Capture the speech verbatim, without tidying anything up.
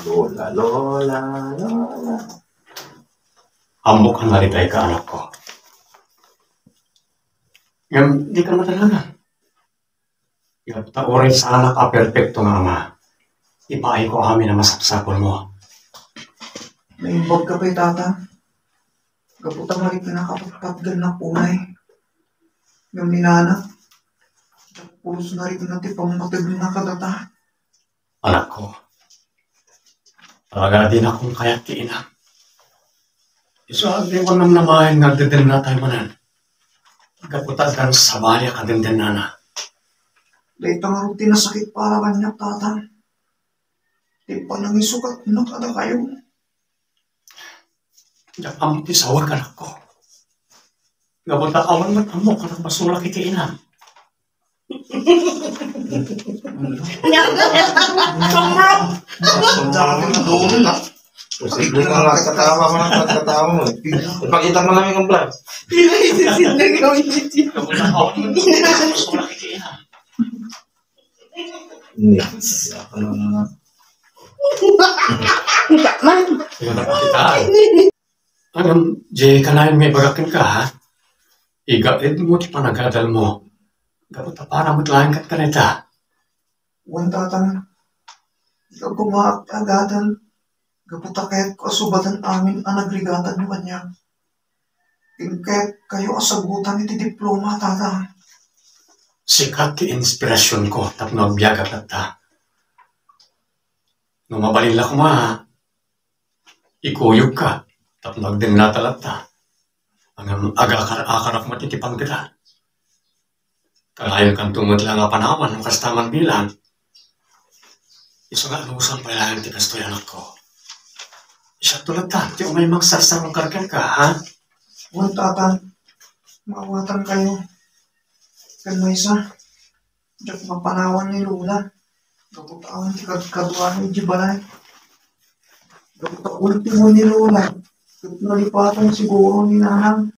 Lola, Lola, Lola. Ammok a nalitayka, anakko. Ngem, dika madalana. Ngem ta uray saanak a perpekto nga ama, ipaayko amin a masapsapulmo. Naimbag ka pay, Tata. Gapu ta malikna ka patpatgan na unay. Ngem ni Nana, pulos na rin na ti pammategna kadata. Anakko, talaga dinakon kayat ti inam. Isu a agdiwan namnamaen nga agdedennatayo manen. Gapu ta addan sabali a kadendennana. Dayta ngarud ti nasakit para kaniak, Tata. Ti panangisukatna kadakayo. Diak ammo ti sawek, anakko. Gapu ta awan met ammok a nagbasolak iti inam. Sobra! Sige na, nagkatawa mo, nagkatawa mo. Ipakita mo lang yung vlog. Gapu ta awan met ammok a nagbasolak iti inam. Hindi. Ako lang naman. Kita man. Kita man. Ngem, di kanayon nga ibagak kenka, ha? Igaedmo ti panagadalmo. Gapu ta para met laeng ket kanita. Wen, Tata. Ikaw koma ti agadal. Gapu ta kayatko a subaten amin a nagrigatadyo kaniak. Ken kayatkayo a sagutan iti diploma, Tata. Sika ti inspirasionko tapno agbiagak latta. No mabalin la koma, ikuyogka tapno agdennata latta. Ngem agakar-akarak met iti panggeda. Kanayon kanto met la nga panawan no kasta man bilang. Isu nga anusan pay laeng ti kastoy, anakko. Siakto latta ti umay mangsarsarungkar kenka, ha? Wen, Tata, maawatankayo. Ken maysa, diak mapanawan ni Lola. Gapu ta awan ti kadkaduana idiay balay. Gapu ta ultimo ni Lola. Ket nalipatan siguro ni Nanang.